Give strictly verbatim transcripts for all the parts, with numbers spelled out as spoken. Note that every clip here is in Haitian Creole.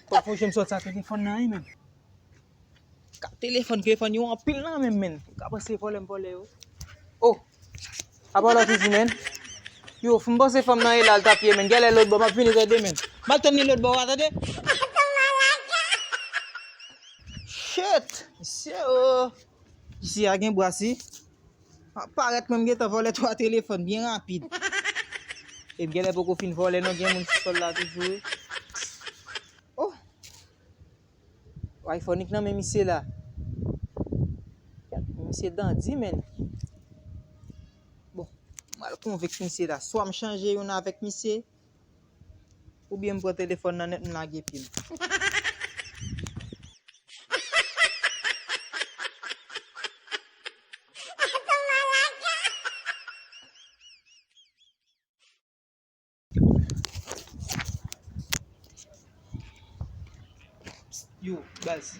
Pòt fò jem sòti a telefòn nan wi, menn. Ka telefòn, telefòn yo anpil nan men m, menn. Ou ka panse vòlè m vòlè yo. Oh! Apa w la toujou, menn? Yo, m panse fanm nan e la l t ap ye, menn. Genlè lòt bò, m ap vini tande, menn. M al tann li lòt bò a, tande. Shit! Mesye, oh! Isi a gen bwa, si. M ap parèt, mwen, m gentan vòlè twa telefòn byen rapid. E m genlè poko fin vòlè, non, gen moun sou sòl la toujou, wi. Oh! iPhone ki nan men misye la. Misye dandi, menn. Bon, m al konvenk misye la. Swa m chanje youn avèk misye, oubyen m pran telefòn nan nèt, m lage pye m. Yo, baz,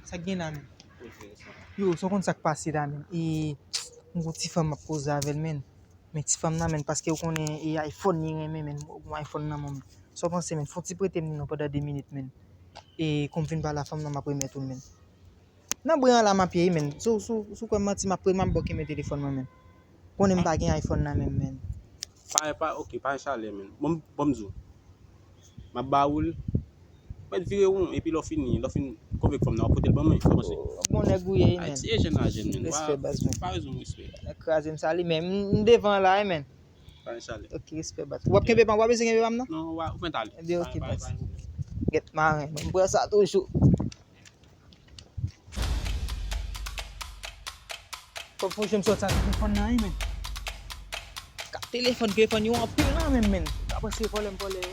sa k gen la, menn? Yo, sa w konn sa k pase la, menn? E, m gon ti fanm m ap koze avè l, menn. Men ti fanm nan, menn, paske ou konnen, e iPhone li renmen, menn. Ou gon iPhone nan men w, menn. Sa w panse, menn? Fè w ti prete m li non pandan de minit, menn. E, kou m fin pale a fanm nan, m ap remèt ou l, menn. Nan bren an la m ap ye wi, menn. Si w, si w, si w kwè m manti, m ap pre-, m ap ba w kenbe telefòn mwen, menn. Konnen m pa gen iPhone nan men m, menn. Pa, pa, ok, pa chalè, menn. Bon, bon, m di w. M ap ba ou l. Mèt vire won, epi lè w fini, lè w fin konvenk fanm nan, w ap pote l ban mwen, sa w panse? Oh, bon nèg ou ye wi, menn. Ayiti e jèn a jèn, menn. Respè, baz, menn. Pa bezwen respè. Nèg kraze m sa li, men m, m devan la wi, menn. Pa chalè. Ok, respè, baz. W ap kenbe pa m, w ap bezwen kenbe pa m, non? Non, w a, ou fè talè. Ebyen, ok, baz. Gèt maren, mwen, m pran sa toujou. Fòk fò jem sòti a telefòn nan wi, menn. Ka telefòn, telefòn yo anpil nan men m, menn. Ou ka panse vòlè m vòlè yo.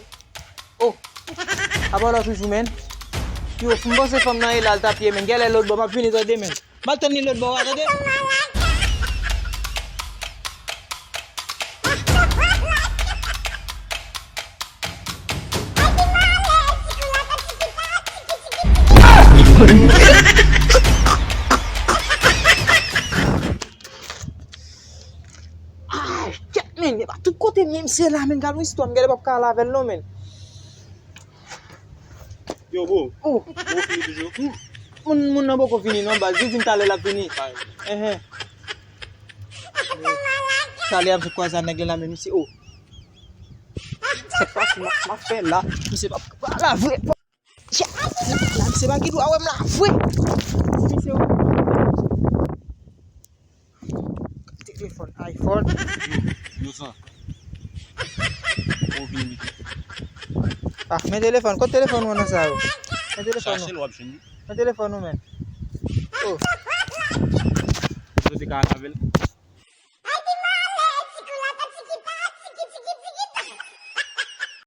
Oh! Apa w la toujou, menn? Yo, m panse fanm nan e la l t ap ye, menn. Genlè lòt bò, m ap vini tande, menn. M al tann li lòt bò a, tande. Ah, kèt, menn, e pa tout kote m ye, misye la, menn, gade yon istwa, m genlè p ap ka al avè l non, menn. Yo, bro. Oh. Bro, fini toujou? Moun, moun nan poko vini non, baz. Li di m talè l ap vini. Enhen. Talè a m sot kwaze a nèg la la, men misye, oh. Sa k pase, m ap, m ap fè la. Misye p ap, pa la vre. La, misye pa gen dwa wè m la vre. Misye, oh. Telefòn iPhone. Yo, yo sa. Ou vini. Ah, men telefòn, kot telefòn ou nan sa yo? Men telefòn ou. Chache l w ap jwenn li. Men telefòn ou, men. Oh. Ou te ka al avè l.